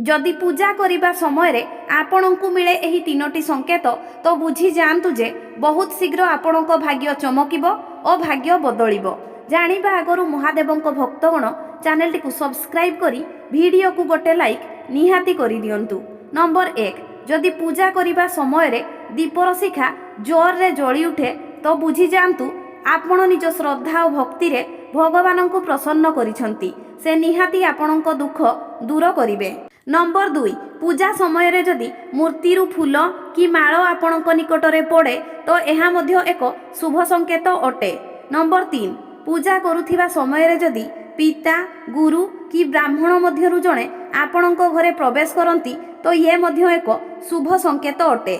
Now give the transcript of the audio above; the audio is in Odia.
ଯଦି ପୂଜା କରିବା ସମୟରେ ଆପଣଙ୍କୁ ମିଳେ ଏହି ତିନୋଟି ସଂକେତ, ତ ବୁଝି ଯାଆନ୍ତୁ ଯେ ବହୁତ ଶୀଘ୍ର ଆପଣଙ୍କ ଭାଗ୍ୟ ଚମକିବ ଓ ଭାଗ୍ୟ ବଦଳିବ। ଜାଣିବା ଆଗରୁ ମହାଦେବଙ୍କ ଭକ୍ତଗଣ ଚ୍ୟାନେଲଟିକୁ ସବସ୍କ୍ରାଇବ୍ କରି ଭିଡ଼ିଓକୁ ଗୋଟେ ଲାଇକ୍ ନିହାତି କରିଦିଅନ୍ତୁ। ନମ୍ବର 1, ଯଦି ପୂଜା କରିବା ସମୟରେ ଦୀପର ଶିଖା ଜୋରରେ ଜଳି ଉଠେ, ତ ବୁଝିଯାଆନ୍ତୁ ଆପଣ ନିଜ ଶ୍ରଦ୍ଧା ଓ ଭକ୍ତିରେ ଭଗବାନଙ୍କୁ ପ୍ରସନ୍ନ କରିଛନ୍ତି। ସେ ନିହାତି ଆପଣଙ୍କ ଦୁଃଖ ଦୂର କରିବେ। ନମ୍ବର 2, ପୂଜା ସମୟରେ ଯଦି ମୂର୍ତ୍ତିରୁ ଫୁଲ କି ମାଳ ଆପଣଙ୍କ ନିକଟରେ ପଡ଼େ, ତ ଏହା ମଧ୍ୟ ଏକ ଶୁଭ ସଂକେତ ଅଟେ। ନମ୍ବର 3, ପୂଜା କରୁଥିବା ସମୟରେ ଯଦି ପିତା, ଗୁରୁ କି ବ୍ରାହ୍ମଣ ମଧ୍ୟରୁ ଜଣେ ଆପଣଙ୍କ ଘରେ ପ୍ରବେଶ କରନ୍ତି, ତ ଇଏ ମଧ୍ୟ ଏକ ଶୁଭ ସଂକେତ ଅଟେ।